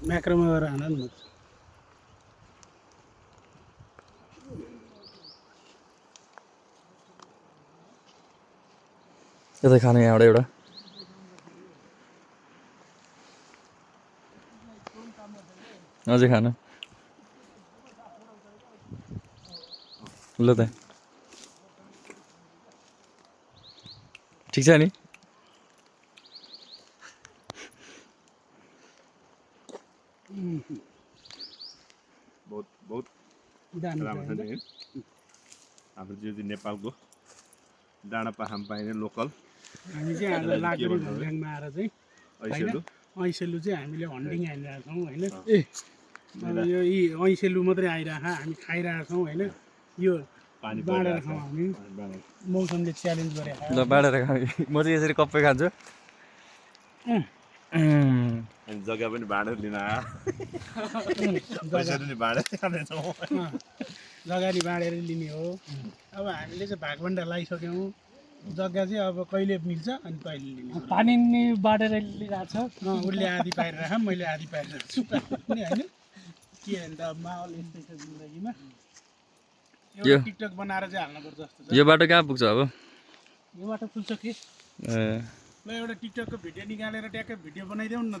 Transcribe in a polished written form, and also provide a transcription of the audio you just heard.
म्याक्रोमा गएर हान नि यता खाने यहाँबाट एउटा अझै खानु ल त ठिक छ नि बहुत बहुत दामी राम्रो छ नि हाम्रो जो नेपालको डाँडा पाखामा पाइने लोकल हामी चाहिँ आज लाकडी भन्ज्याङमा आएर चाहिँ ऐसेलु ऐसेलु चाहिँ हामीले हन्टिङ हानिरहेको छौँ होइन अब यो यी ऐसेलु मात्रै आइरहेको हामी खाइरहेको छौँ होइन यो पानी बाँडेर खाउँ हामी मौसमले च्यालेन्ज गरेको ल बाँडेर खाने म चाहिँ यसरी कप्पै खान्छु अनि जग्गा पनि भाँडेर लिन आयो पैसा पनि भाँडेर खानेछौँ जग्गा नि बाँडेर लिने हो अब हामीले चाहिँ भागभन्डा लगाइसक्यौँ जग्गा चाहिँ अब कहिले मिल्छ अनि कहिले लिने पानी नि बाँडेर लिइरहेको छ उसले आधी पाइरहेको छ मैले आधी पाइरहेको छु पनि होइन के अन्त माहौल यस्तै छ जिन्दगीमा एउटा टिकटक बनाएर चाहिँ हाल्नुपर्छ जस्तो छ यो बाटो कहाँ पुग्छ अब यो बाटो पुग्छ के ए ल एउटा टिकटकको भिडियो निकालेर ट्याक्कै भिडियो बनाइदेऊ न त